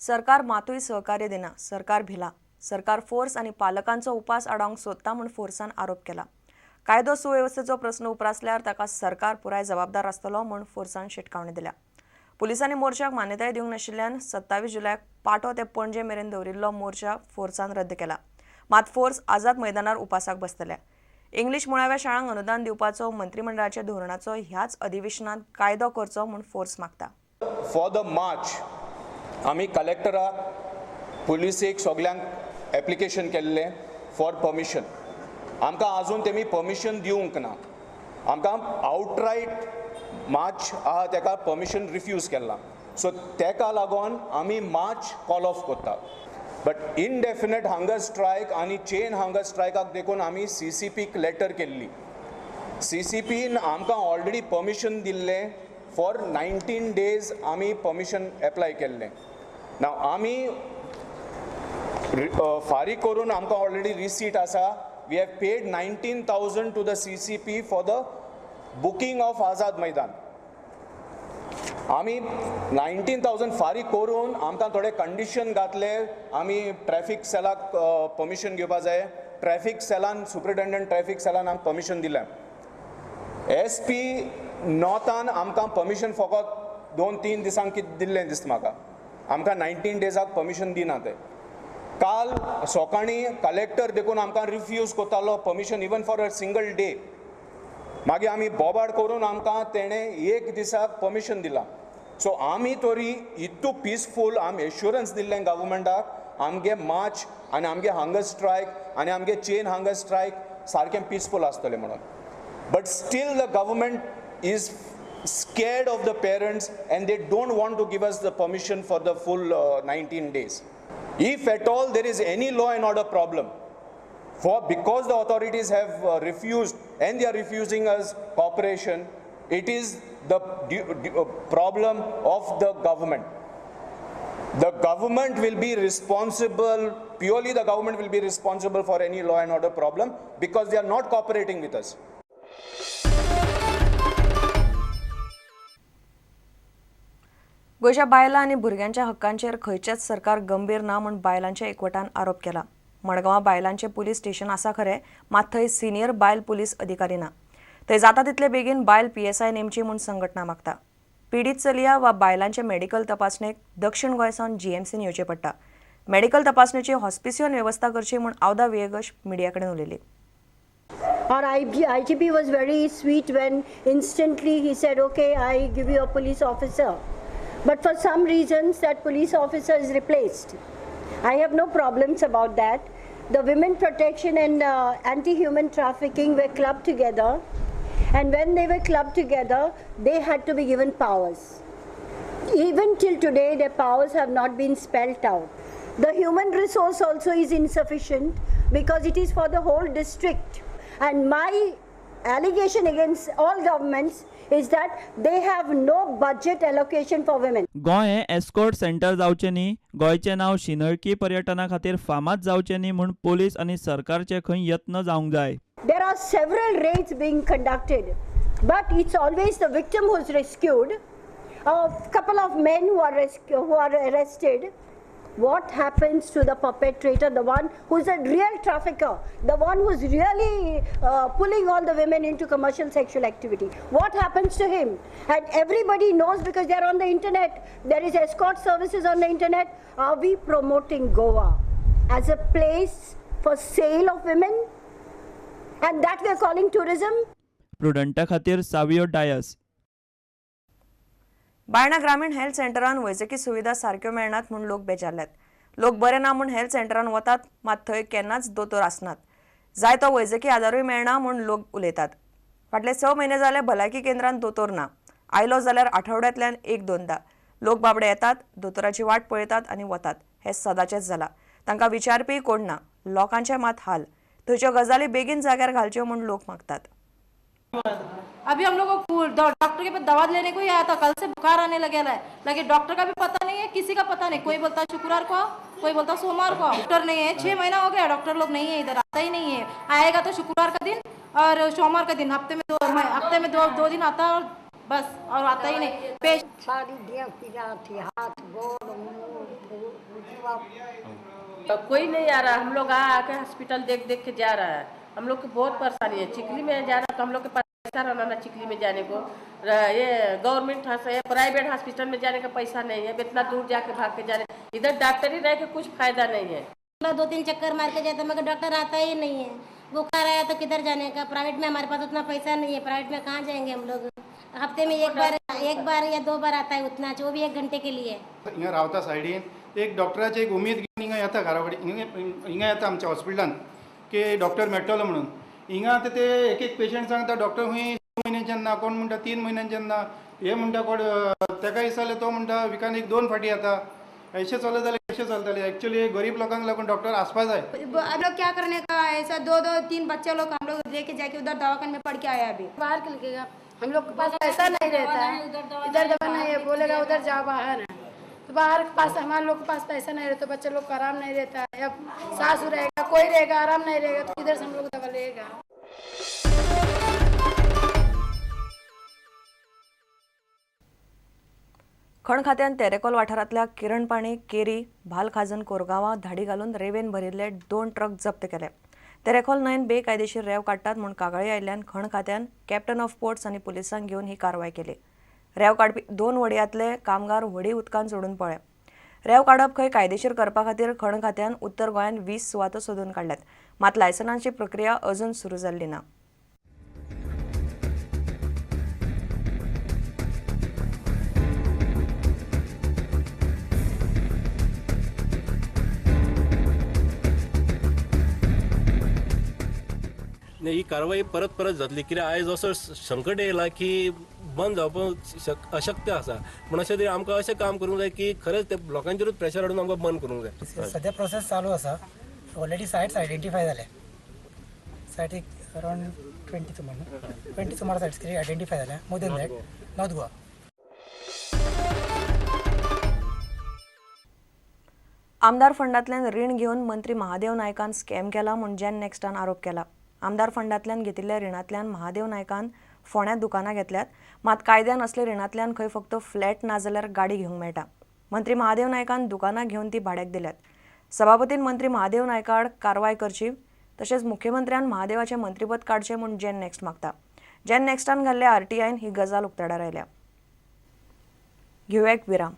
सरकार मातूय सहकार्य दिना. सरकार भिला. सरकार फोर्स आनी पालकांचो उपास आडावंक सोदता म्हूण फोर्सान आरोप केला. कायदो सुवेवस्थेचो प्रस्न उप्रासल्यार ताका सरकार पुराय जबाबदार आसतलो म्हूण फोर्सान शिटकावणी दिल्या. पुलिसांनी मोर्चाक मान्यताय दिवंक नाशिल्ल्यान 27 जुलयाक पाटो ते पणजे मेरेन दवरिल्लो मोर्चा फोर्सान रद्द केला. मात फोर्स आझाद मैदानार उपासाक बसतले. इंग्लीश मुळाव्या शाळांक अनुदान दिवपाचो मंत्रिमंडळाच्या धोरणाचो ह्याच अधिवेशनात कायदो करचो म्हूण फोर्स मागता. फॉर the मार्च आमी कलेक्टराक, पुलिसेक सगल्यांक एप्लिकेशन केल्लें फॉर परमिशन. आमकां आजून तेमी परमिशन दिवंक ना. आमकां आवटरायट मार्च आहा तेका परमिशन रिफ्यूज केल्लां. सो तेका लागून आमी मार्च कॉल ऑफ करता. बट इनडेफिनेट हंगर स्ट्रायक आनी चेन हंगर स्ट्रायकाक देखून आमी CCPक लेटर केल्ली. CCPन आमकां ऑलरेडी परमिशन दिल्लें फॉर 19 डेज. आमी परमिशन एप्लाय केल्लें. नाव आमी फारीक करून आमकां ऑलरेडी रिसीट आसा. We have paid 19,000 to the CCP for the booking of Azad Maidan. आमी 19,000 फारीक करून आमकां थोडे कंडिशन घातले. आमी ट्रॅफीक सेलाक परमिशन घेवपा जाय. ट्रॅफीक सेलान, सुप्रिटेंडंट ट्रॅफीक सेलान आमकां परमिशन दिलें. SP नॉर्थान आमकां परमिशन फकत 2-3 दिसांक कितें दिल्लें दिसता म्हाका. आमकां 19 डेजाक परमिशन दिना ते. काल सकाळीं कलेक्टर देखून आमकां रिफ्यूज करतालो permission even for a single day. मागीर आमी बोबाड करून आमकां तेणें एक दिसाक परमिशन दिलां. सो आमी तरी इतू पिसफूल आमी एश्युरन्स दिल्लें गव्हर्मेंटाक आमगे मार्च आनी आमगे हंगर स्ट्रायक आनी आमगे चेन हंगर स्ट्रायक सारकें पिसफूल आसतलें म्हणून. But still the government is scared of the parents and they don't want to give us the permission for the full 19 days. If at all there is any law and order problem, for because the authorities have refused and they are refusing us cooperation, it is the problem of the government. The government will be responsible, purely the government will be responsible for any law and order problem because they are not cooperating with us. गोंयच्या बायलां आनी भुरग्यांच्या हक्कांचेर खंयचेच सरकार गंभीर ना म्हूण बायलांच्या एकवटान आरोप केला. मडगांवां बायलांचें पुलीस स्टेशन आसा खरें, मात थंय सिनियर बायल पुलीस अधिकारी ना. थंय जाता तितले बेगीन बायल PSI नेमची म्हूण संघटना मागता. पिडीत चलया वा बायलांचे मेडिकल तपासणेक दक्षिण गोंय सावन GMCन येवचें पडटा. मेडिकल तपासणेची हॉस्पिसियोन वेवस्था करची म्हूण आवदा वियेगश मिडिया कडेन उलयली. Our IGP was very sweet when instantly he said, okay, I give you a police officer. But for some reasons, that police officer is replaced. I have no problems about that. The women protection and anti-human trafficking were clubbed together. And when they were clubbed together, they had to be given powers. Even till today, their powers have not been spelled out. The human resource also is insufficient because it is for the whole district. And my allegation against all governments is that they have no budget allocation for women. Goa हें escort centre जावचें न्ही, गोंयचें नांव शिंदळकी पर्यटना खातीर फामाद जावचें न्ही म्हूण पोलीस आनी सरकारचे खंय यत्न जावंक जाय. There are several raids being conducted, but it's always the victim who's rescued. A couple of men who are arrested. What happens to the perpetrator, the one who's a real trafficker, the one who's really pulling all the women into commercial sexual activity? What happens to him? And everybody knows because they're on the internet. There is escort services on the internet. Are we promoting Goa as a place for sale of women? And that we are calling tourism? प्रुडंटा खातीर सावियो डायस. बायणा ग्रामीण health सेंटरान वैजकी सुविधा सारक्यो मेळनात म्हूण लोक बेजारल्यात. लोक बरे ना म्हूण हेल्थ सेंटरान वतात, मात थंय केन्नाच दोतोर आसनात. जाय तो वैजकी आदारूय मेळना म्हूण लोक उलयतात. फाटले 6 म्हयने जाले भलायकी केंद्रान दोतोर ना. आयलो जाल्यार आठवड्यांतल्यान 1-2दा. लोक बाबडे येतात, दोतोराची वाट पळयतात आनी वतात. हें सदांचेंच जालां. तांकां विचारपीय कोण ना. लोकांचे मात हाल. थंयच्यो गजाली बेगीन जाग्यार घालच्यो म्हूण लोक मागतात. अभी हम लोग को डॉक्टर के पास दवा लेने को ही आया था, कल से बुखार आने लगे है। लगे डॉक्टर का भी पता नहीं है, किसी का पता नहीं। कोई बोलता शुक्रवार को आओ, कोई बोलता सोमवार को आओ। डॉक्टर नहीं है, 6 महीना हो गया डॉक्टर लोग नहीं है, इधर आता ही नहीं है। आएगा तो शुक्रवार का दिन और सोमवार का दिन, हफ्ते में दो, हफ्ते में दो, दो दिन आता है और बस, और आता ही नहीं। पेश सारी देह पीड़ा थी, हाथ गोड़ मुँह तो कोई नहीं आ रहा। हम लोग आ आके हॉस्पिटल देख देख के जा रहा है। हम लोग को बहुत परेशानी है। चिखली में जा रहा तो हम लोग के पास पैसा रहना ना चिखली में जाने को। ये गवर्नमेंट प्राइवेट हॉस्पिटल में जाने का पैसा नहीं है, इतना दूर जाके भाग के जाने, इधर डॉक्टर ही रह के कुछ फायदा नहीं है। 2-3 चक्कर मार के जाता, मगर डॉक्टर आता ही नहीं है। बुखार आया तो किधर जाने का, प्राइवेट में हमारे पास उतना पैसा नहीं है, प्राइवेट में कहाँ जाएंगे हम लोग। हफ्ते में एक बार या 2 बार आता है उतना, जो भी 1 घंटे के लिए। हिंगा रावता सायडीन एक डॉक्टराची एक उमेद घेवन हिंगा येता घरा कडेन, हिंगा येता आमच्या हॉस्पिटलान की डॉक्टर मेळटलो म्हणून। हिंगा आतां ते एक एक पेशंट सांगता डॉक्टर खंय 6 म्हयन्याच्यान ना, कोण म्हणटा 3 म्हयन्यांच्यान ना, हे म्हणटा कोण तेका दिसताले तो म्हणटा विकान 1-2 फाटी येता। ऐसे चलत जाल्यार कशें चलतलें? एक्चुअली गरीब लोकांक लागून डॉक्टर आसपा जाय। हम लोग क्या करने का, ऐसा 2-2-3 बच्चे लोग हम लोग लेके जाके उधर दवाखाने में पड़ के आया। अभी बाहर के लिखेगा, हम लोग के पास पैसा नहीं रहता है, इधर दवा नहीं है, बोलेगा उधर जाओ बाहर है, तो बाहर के पास हमारे लोग के पास पैसा नहीं रहता, बच्चे लोग को आराम नहीं रहता है। अब सासू रहेगा कोई रहेगा आराम नहीं रहेगा तो इधर से हम लोग दवा लेगा। खण खात्यान तेरेकोल वाठारांतल्या किरणपाणी, केरी, भालखाजन, कोरगांवां धाडी घालून रेवेन भरिल्ले 2 ट्रक जप्त केले। तेरेखोल न्हंयेन बेकायदेशीर रेंव काडटात म्हूण कागाळी आयिल्ल्यान खण खात्यान कॅप्टन ऑफ पोर्ट्स आनी पुलिसांक घेवन ही कारवाय केली। रेंव काडपी 2 व्हडयांतले कामगार व्हडी उदकांत सोडून पळ्ळे। रेंव काडप खंय कायदेशीर करपा खातीर खण खात्यान उत्तर गोंयांत 20 सुवातो सोदून काडल्यात, मात लायसनांची प्रक्रिया अजून सुरू जाल्ली ना। ही कारवाई परत परत जातली, कित्याक आयज असो संकट येयला की बंद जावपाक अशक्य आसा। पूण अशें तरेन आमकां अशें काम करूंक जाय की खरेंच ते लोकांचेरूच प्रेशर हाडून आमकां बंद करूंक जाय। सद्या प्रोसेस चालू आसा, ऑलरेडी सायट्स आयडेंटिफाय जाल्या, सायट एक अरावंड 20 सुमार 20 सुमार सायट्स कितें आयडेंटिफाय जाल्या, more than that North Goa. आमदार फंडांतल्यान रीण घेवन मंत्री महादेव नायकान स्कॅम केला म्हूण जेन नेक्स्टान आरोप केला। आमदार फंडांतल्यान घेतिल्ल्या रिणांतल्यान महादेव नायकान फोंड्यां दुकानां घेतल्यात, मात कायद्यान असले रिणांतल्यान खंय फक्त फ्लॅट ना जाल्यार गाडी घेवंक मेळटा। मंत्री महादेव नायकान दुकानां घेवन ती भाड्याक दिल्यात। सभापतीन मंत्री महादेव नायका आड कारवाय करची, तशेंच मुख्यमंत्र्यान महादेवाचें मंत्रीपद काडचें म्हूण जेन नेक्स्ट मागता। जेन नेक्स्टान घाल्ल्या आरटीआयन ही गजाल उक्ताडार आयल्या। घेवया एक विराम।